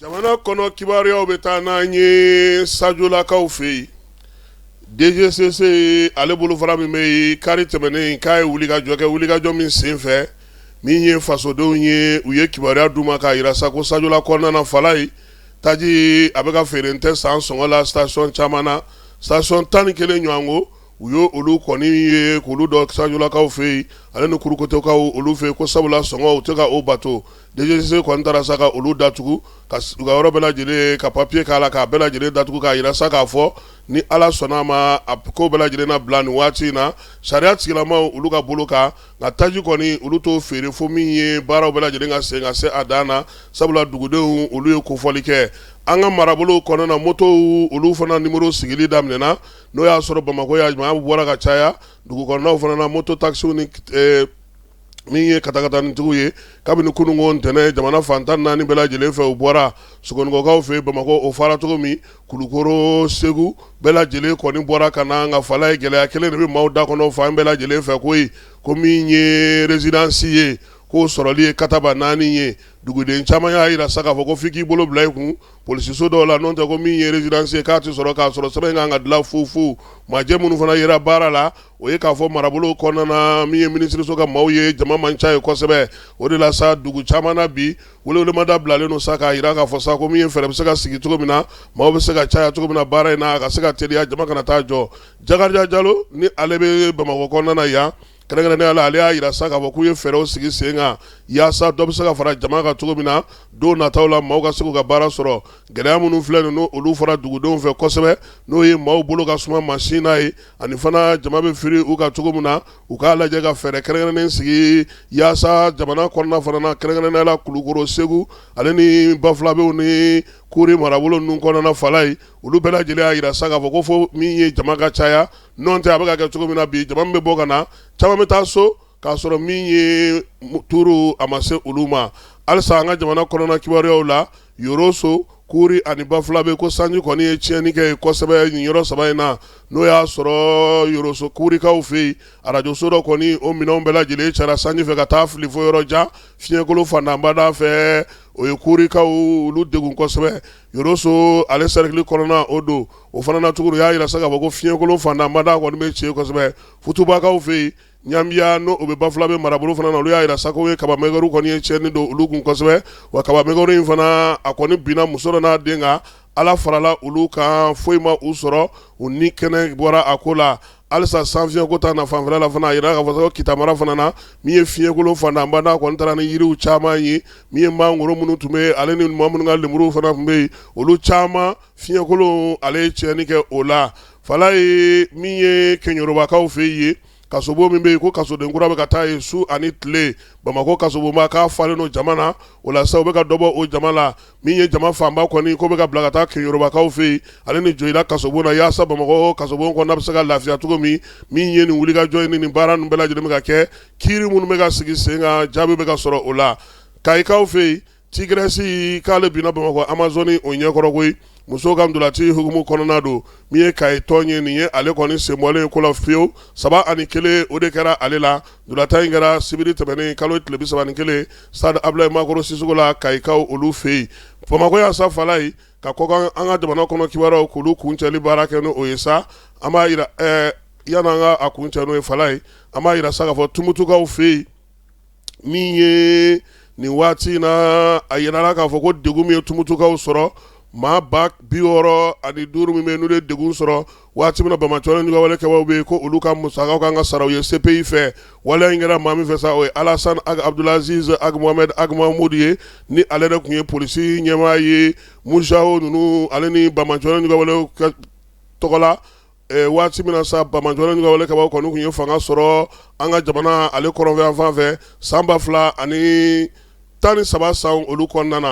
Jamana kɔnɔ kibaruyaw bɛ taa n'an ye Sajolakaw fɛ yen. DGCC ale bolofara min bɛ yen, kari tɛmɛnen k'a ye wulikajɔ kɛ, wulikajɔ min senfɛ min ye fasodenw ye, u ye kibaruya d'u ma k'a jira sa ko Sajola kɔnɔna na, Falayi, taji a bɛ ka feere tɛ san sɔngɔ la station caman na, station 11 ɲɔgɔn ko u y' olu kɔni ye k'olu dɔn Sajolakaw fɛ yen ale ni Kurukotokaw olu fɛ yen, ko sabula sɔngɔ u tɛ ka o bato. DGCC kɔni taara sa ka olu datugu ka u ka yɔrɔ bɛɛ lajɛlen ka papier k'a la k'a bɛɛ lajɛlen datugu, k'a jira sa k'a fɔ ni Ala sɔnna a ma, a ko bɛɛ lajɛlen na bila nin waati in na sariya tigilamaw olu ka bolo kan. Nka taji kɔni olu t'o feere fo min ye baaraw bɛɛ lajɛlen ka sen ka se a dan na, sabula dugudenw olu ye kofɔli kɛ. An ka marabolo kɔnɔna na, motow olu fana nimoro sigili daminɛna. N'o y'a sɔrɔ Bamakɔ yan jama bɔra ka caya, dugu kɔnɔnaw fana na moto takisiw ni min ye katakatanitigiw ye, kabini kununko ntɛnɛn jamana fan 14 bɛɛ lajɛlen fɛ u bɔra Sogonikɔkaw fɛ Bamakɔ, o fara cogo min Kulukoro, Segu bɛɛ lajɛlen kɔni bɔra ka na. Nka Falayi, gɛlɛya kelen de bɛ maaw da kɔnɔ fan bɛɛ lajɛlen fɛ koyi, ko min ye résidence ye, k'o sɔrɔli ye kataba naani ye. Duguden caman y'a jira sa k'a fɔ ko f'i k'i bolo bila i kun polisiso dɔw la, n'o tɛ ko min ye résidence ye k'a tɛ sɔrɔ, k'a sɔrɔ sɛbɛn kan ka dilan fu fu. Majɛ minnu fana yera baara la, o ye k'a fɔ marabolo kɔnɔna na, min ye minisiriso ka maaw ye, jama man ca ye kosɛbɛ. O de la sa, dugu caman na bi, welewelemada bilalen don sa k'a jira k'a fɔ sa ko min ye fɛɛrɛ bɛ se ka sigi cogo min na, maaw bɛ se ka caya cogo min na baara in na, a ka se ka teliya, jama kana taa jɔ. Jakarija Jalo ni ale bɛ Bamakɔ kɔnɔna na yan kɛrɛnkɛrɛnnenya la, ale y'a jira sa k'a fɔ k'u ye fɛɛrɛw sigi sen kan yaasa dɔ bɛ se ka fara jama kan cogo min na don nataw la, maaw ka se k'u ka baara sɔrɔ. Gɛlɛya minnu filɛ ninnu, olu fɔra dugudenw fɛ kosɛbɛ, n'o ye maaw bolo ka suma mansin na ye, ani fana jama bɛ firi u kan cogo min na. U k'a lajɛ ka fɛɛrɛ kɛrɛnkɛrɛnnen sigi yaasa jamana kɔnɔna fana na, kɛrɛnkɛrɛnnenya la Kulukoro, Segu ale ni Bafulabew ni Kuri marabolo ninnu kɔnɔna, Falayi, olu bɛɛ lajɛlen y'a jira sa k'a fɔ ko fo min ye jama ka caya, n'o tɛ a bɛ ka kɛ cogo min na bi, jama min bɛ bɔ ka na, caman bɛ taa so k'a sɔrɔ min ye turu a ma se olu ma. Halisa an ka jamana kɔnɔna kibaruyaw la, Yoroso, Kuri ani Bafulabe, ko sanji kɔni ye tiɲɛni kɛ kosɛbɛ nin yɔrɔ saba in na. N'o y'a sɔrɔ Yoroso Kurikaw fɛ yen, arajoso dɔ kɔni o minɛnw bɛɛ lajɛlen cara sanji fɛ ka taa fili fo yɔrɔ jan, fiɲɛkolon fantanbada fɛ. O ye Kurikaw olu degun kosɛbɛ. Yoroso ale sɛrikili kɔnɔna o don, o fana na tuguni, u y'a jira sa k'a fɔ ko fiɲɛkolon fantanbada kɔni bɛ ci kosɛbɛ. Futubakaw fɛ yen Ɲanbiya, n'o o bɛ Bafulabe marabolo fana na, olu y'a jira sa ko ye kaba mɛgɛru kɔni ye tiɲɛni don olu kun kosɛbɛ. Wa kaba mɛgɛru in fana, a kɔni binna muso dɔ n'a den kan. Ala farala olu kan, foyi ma u sɔrɔ, u ni kɛnɛ bɔra a ko la. Halisa sanfiɲɛ ko ta na fanfɛla la fana, a jira k'a fɔ ko Kita mara fana na, min ye fiɲɛkolon fantanbada kɔni taara ni yiriw caman ye, min ye mangoro minnu tun bɛ yen, ale ni maa minnu ka lemuru fana tun bɛ yen, olu caman fiɲɛkolon ale ye tiɲɛni kɛ o la. Falayi, min ye Keɲorobakaw fɛ yen, kasobon min bɛ yen ko kasoden kura bɛ ka taa yen su ani tile, Bamakɔ kasobonba k'a falen don jama na. O la sa, u bɛ ka dɔ bɔ o jama la. Min ye jama fanba kɔni ko bɛ ka bila ka taa Keɲorobakaw fɛ yen ale ni Joyila kasobon na, yaasa Bamakɔ kasobon kɔnɔna bɛ se ka lafiya cogo min. Min ye nin wulikajɔ in ni nin baara ninnu bɛɛ lajɛlen bɛ ka kɛ, kiiri minnu bɛ ka sigi sen kan, jaabi bɛ ka sɔrɔ o la. Kayikaw fɛ yen, Tigresse k'ale binna Bamakɔ Amazone o ɲɛkɔrɔ koyi. Musow ka ntolaci hukumu kɔnɔna don, min ye Kayi tɔn ye, nin ye ale kɔni senbɔlen ko la fiyewu, 3-1 o de kɛra ale la. Ntolatan in kɛra sibiri tɛmɛnen kalo tile 31, stade Abulayi Makoro Sisoko la, Kayikaw olu fɛ yen. Bamakɔ yan sa, Falayi, ka kɔkan an ka jamana kɔnɔ kibaruyaw k'olu kuncɛli baara kɛ n'o ye sa, an b'a jira yan'an ka a kuncɛ n'o ye, Falayi, an b'a jira sa k'a fɔ Tumutukaw fɛ yen, min ye nin waati in na, a yirala k'a fɔ ko degun min ye Tumutukaw sɔrɔ, maa 65,000 min bɛ n'u ye degun sɔrɔ waati min na banbaanci juguwale kɛbaaw bɛ yen, ko olu ka musakaw kan ka sara u ye CPI fɛ. Waleya in kɛra maa min fɛ sa, o ye Alassane Ag Abdulaziz Ag Mohamed Ag Mahmoud ye, ni ale de tun ye polisi ɲɛmaa ye Mujao ninnu ale ni banbaanci juguwale tɔgɔ la. Waati min na sa banbaanci juguwale kɛbaaw kɔni tun ye fanga sɔrɔ an ka jamana ale kɔrɔnfɛ fan fɛ san 2013 san olu kɔnɔna na.